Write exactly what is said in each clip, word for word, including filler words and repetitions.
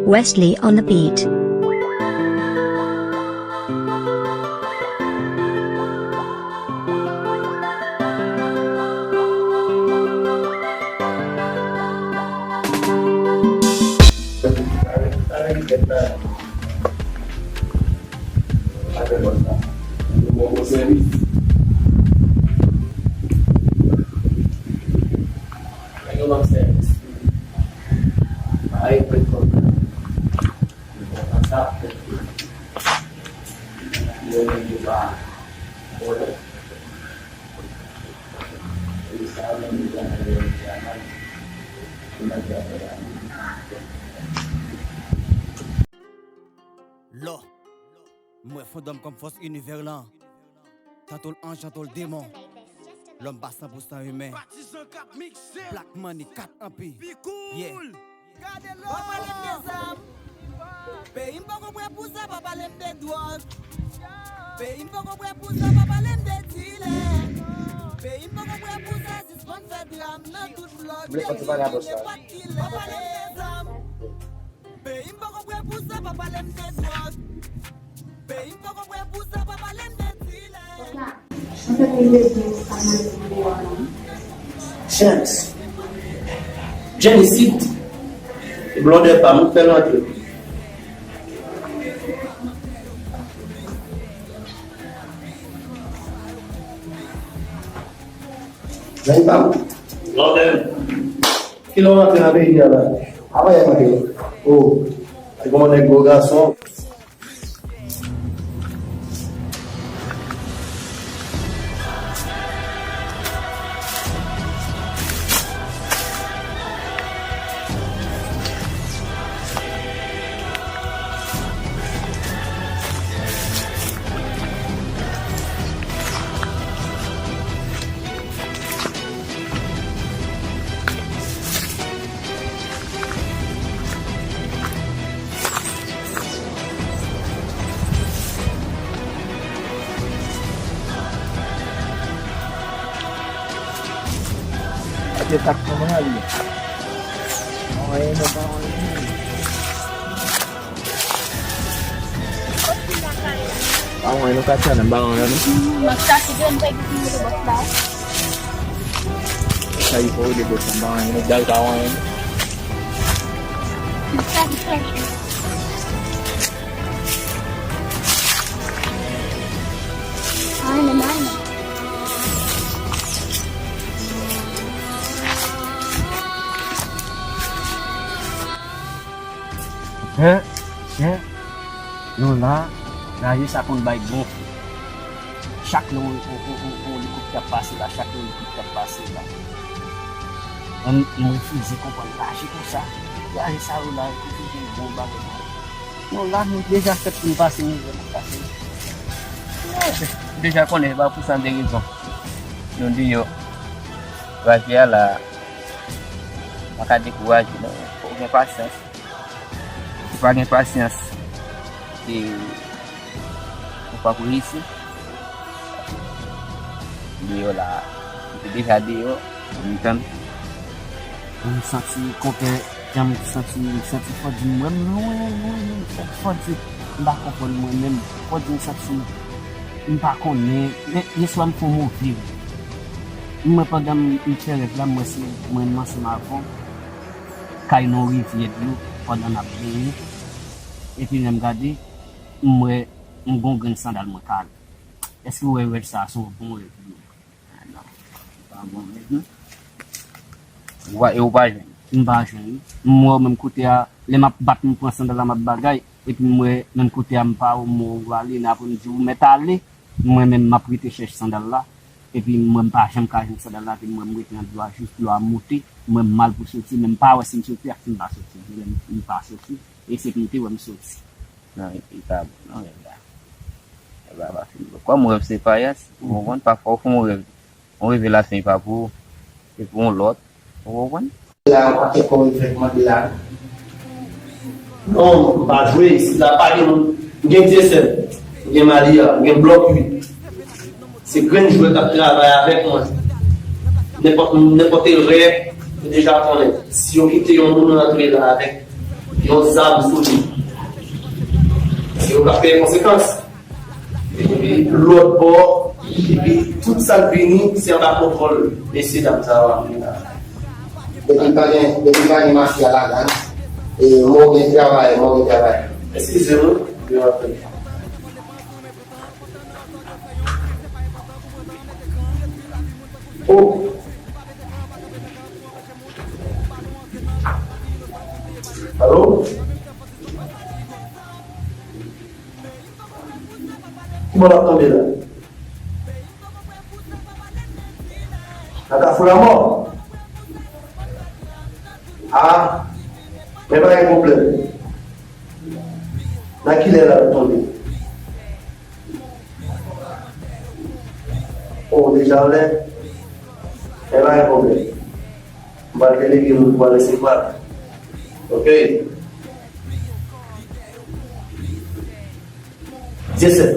Wesley on the beat. Lò, m wè Fondòm kòm fòs inivè lan. Tanto l anj, tanto l demon. Lòm pa san pou san imen. Patizan k ap mikse. Black Money kat anpi. Pi cool. Yeah. Gade lò. Pa pale m de zam. Peyi m poko prè pou sa, pa pale m de dwòg. Peyi m poko prè pou sa, pa pale m de dilè. Peyi m poko prè pou sa, sispann fè dram nan tout blòk. Vle konti pale a bòs la. Nenpòt kilè. Pa pale m de zam. Peyi m poko prè pou sa, pa pale m de dwòg. Peyi m poko prè pou sa, pa pale m de dilè. James. Jennisit. Blòdè pa m, fè l rantre. Nèg pa m. Blòdè. Kilè w rantre nan peyi a la? Avan yè m rantre. O. Li kòman nèg gwo gason. Ate tak kòman li? Pa wè non, pa wè non. Pa wè non, Katiana, m pa wè non. M ap chache de, m pa gen ki moto bòs la. Sa yi pou de bòs la, m pa wè non, dal pa wè non. M ap chache, chache. Ay, men, ay, men. Chen, chen, nou la, raje sa konn bay gonfle. Chak lè yon, yon, yon, yon, yon elikoptè ap pase la, chak lè yon elikoptè ap pase la. Mwen, mwen refize konprann raje konsa. Raje sa yo la, refize bon bagay. Nou la, nou deja fèt pou n pase mizè, n ap pase. Deja konnen, ba pou san de rezon. Nou deyò. Raje a la, pa ka dekouraje, non. Fò w gen pasyans. Si w pa gen pasyans, e, ou p ap reyisi. Deyò la, m te deja deyò, ou konprann? M santi konpè, jan m santi, m santi Fòdi m wè m lwen, lwen, lwen, m santi Fòdi m pa konprann mwen menm. Fòdi m santi m pa konnen, men yèswa m fè yon move rèv. M wè pandan m, m fè rèv la, m wè se mwen menm ansanm avè w k al nan yon rivyè dlo pandan n ap benyen. Epi lè m gade, m wè m gen yon grenn sandal mwen kale. Èske w wè rèv sa a se yon bon rèv pou mwen? Ah non, pa bon rèv non. Ou pa, e ou pa jwenn? M pa jwenn wi. M wè w menm kote a, lè m ap bat, m pran sandal la, m ap bagay, epi m wè menm kote a, m pa wè w, m wè w ale, n apre m di w mèt ale, m wè menm m ap rete chèche sandal la, epi m wè m pa janm ka jwenn sandal la, epi m wè m rete nan dlo a, jis dlo a moute, m wè m mal pou soti, men m pa wè si m soti ak si m pa soti, m, m pa soti, e se pou m te wè m soti. Non, e, e pa bon, non, rèv la. Rèv la pa fin bon. Kòm rèv se payas, ou konprann, pafwa ou fè yon rèv, yon revelasyon e pa pou ou, e pou yon lòt, ou konprann? La, yon pakèt kòb m fèk mande la. Non, m pa jwe, isit la pa gen moun. M gen Dyesèl, m gen Malia, m gen Blòk uit. Se grenn jwè k ap travay avèk mwen. Nenpòt, nenpòt erè, yo deja konnen. Si yo kite yon moun rantre la avèk Yon zam sou li. Se yo k ap peye konsekans. Epi lòt bò, epi tout sa k vini, se anba kontwòl mesye dam sa yo ap mennen la. Depi pa gen, depi pa gen mafya ladan, e mò gen travay, mò gen travay. Eskize m, wi, yo ap peye. Oh. Alo? Ki bò l ap tonbe la? Nan Kafou Lamò? A, men pa gen pwoblèm. Nan kilè l ap tonbe? O, deja anlè? Men pa gen pwoblèm. M pral delege moun pou al resevwa l. Oke. Dyesèt.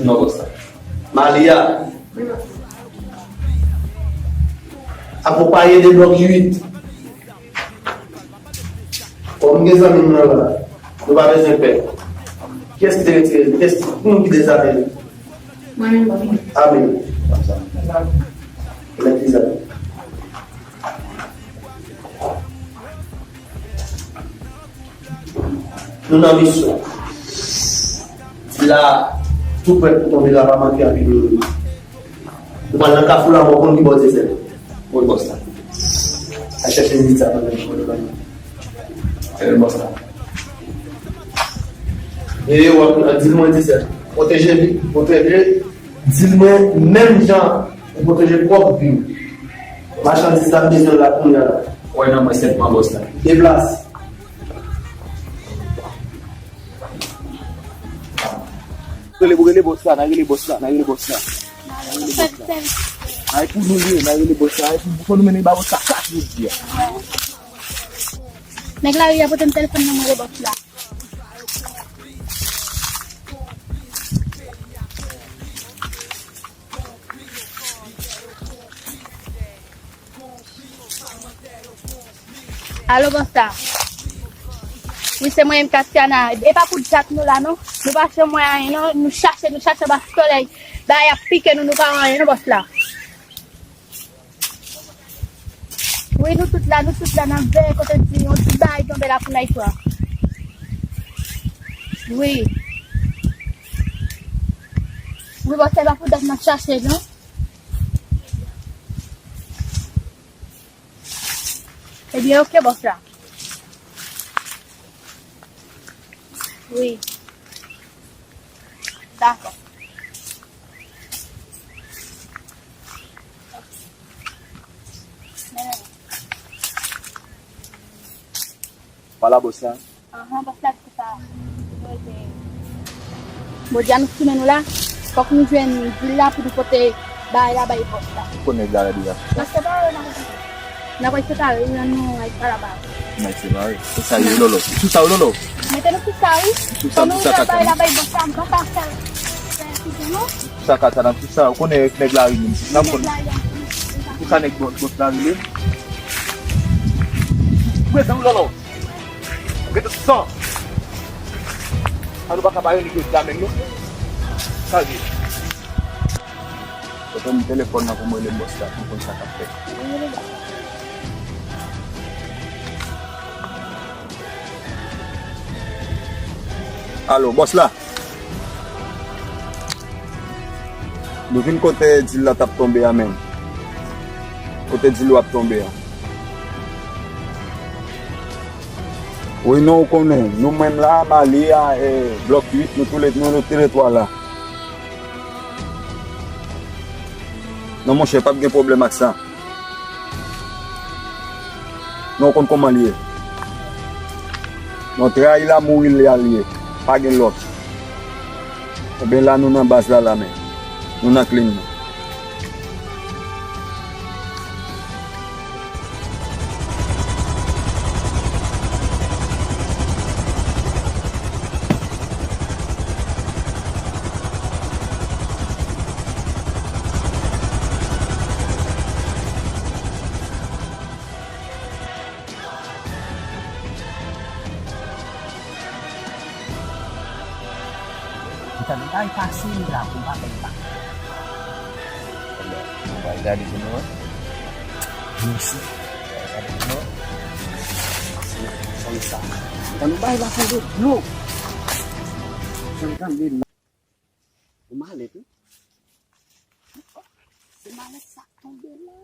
Non, bòs la. Malia. Akonpaye de blòk uit. Kòm m gen zanmi m nan la, nou pa bezwen pè. Kiyès ki te retire l? Kiyès ki, pou nou ki dezame li? Mwen menm, mwen menm. Amen. Mèt li zam. Nou nan misyon. Di la, tou prèt pou tonbe la, pa manke anpil minit. Nou pral nan Kafou Lamò, konn ki bò Dyesèl. Wi, bòs la. Al chèche nèg sa pandan nou konn nou. Tèl bòs la. E w ap di l mwen Dyesèl. Pwoteje li, pwoteje. Di l mwen menm jan ou pwoteje pwòp vi w. Machandiz la bezwen la kounye a la. Wè nan mwen senpman bòs la. Deplase. Rele, rele bòs la, n a rele bòs la, n a rele bòs la. N a rele bòs la. Ay, pou nou li, n a rele bòs la. Ay, pou, pou nou mennen ba bòs la kat jodi a. Nèg lari a pote m telefòn nan mwen, rele bòs la. Alo, bòs la. Wi, se mwen menm, Katiana. E pa pou dat nou la, non. Nou pa janm wè anyen, non. Nou chache, nou chache anba solèy. Bagay ap pike nou, nou pa wè anyen, non, bòs la. Wi, nou tout la, nou tout la, n ap veye kote di yon ti bagay tonbe la pou n al fè. Wi. Wi, bòs la, e pa pou dat n ap chache, non. Ebyen, oke, bòs la. Wi. Dakò. Pale a bòs la. Ahan, bòs la di konsa. Bon, dja nou tounen nou la. Fòk nou jwenn vil la pou nou pote bagay la bay bòs la. Ou konn nèg la la deja. N ap separe, n ap separe. N ap separe, wi, an nou al pa laba. N ap separe. Sou sa yo, Lolo. Sou sa yo, Lolo. Mete nou sou sa, wi. Sou sa, sou sa, kaka. Fò nou bay la bay bòs la, m pa ka fè, fè, fè, non. Sou sa, kaka, nan sou sa. Ou konnen nèg la ri menm. N ap konn. Nèg la ri menm. Sou sa nèg bòs, bòs la ri menm. Prezan, wi, Lolo. Ou gen tout san. An nou pa ka ba yo nèg yo dam nou. Sa vye. Pote m telefòn nan pou mwen rele bòs la, pou m konn sa k ap fèt. Alo, bòs la? Nou vin kote dil la t ap tonbe a menm. Kote dil yo ap tonbe a. Wi, non, ou konnen, nou menm la, Mali a, e, blòk uit, nou tou le, nou, nou tou le twa la. Non, monchè, p ap gen pwoblèm ak sa. Non, ou konn kòman l ye. Non, trayi la, mouri l ye, pa gen lòt. Ebyen, la, nou nan baz la, la, men. Nou nan klim nan. Tan bay pase, m la pou m pa pèdi pa. Ou pral gade pou nou, an? Mèsi. Ou pral gade pou nou, an? Sa, sa, sa. Tan nou bay la fè de dlo. Jan tande la. Ou malèt, wi. Se malèt sa k tonbe la.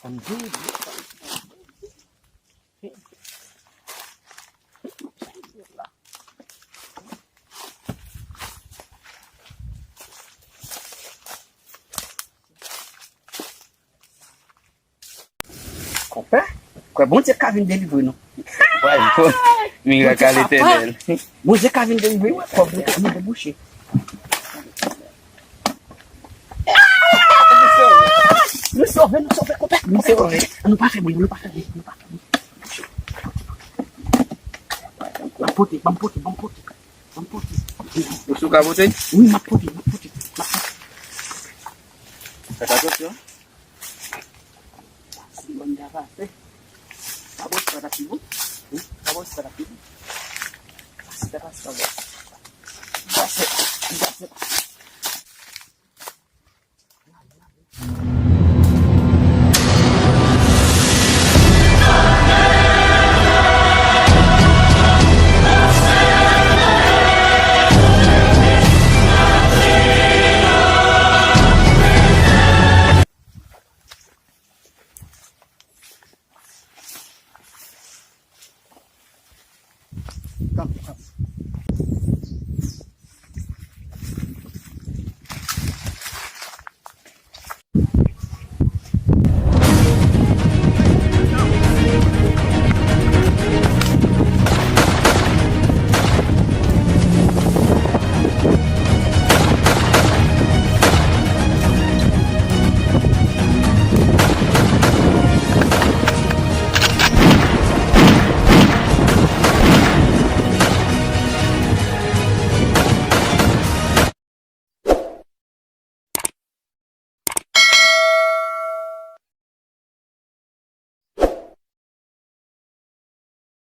Ann vide. Konpè, kwè Bondye ka vin delivre nou. Mirak a Letènèl. Bondye ka vin delivre nou, kòb nou ka vin debouche. Nou sove, nou sove, konpè. Nou sove. An nou pa fè bri, nou pa fè bri, nou pa fè bri. M ap pote, ban m pote, ban m pote, ban m pote. Ou sou ka pote? Wi, m ap pote, m ap pote, m ap pote. Fè atansyon. Si bon ta pase. Pa bon, sa ta pi bon. Wi, pa bon, sa ta pi bon. Pase, ta pase, pa bon. Pase, pase.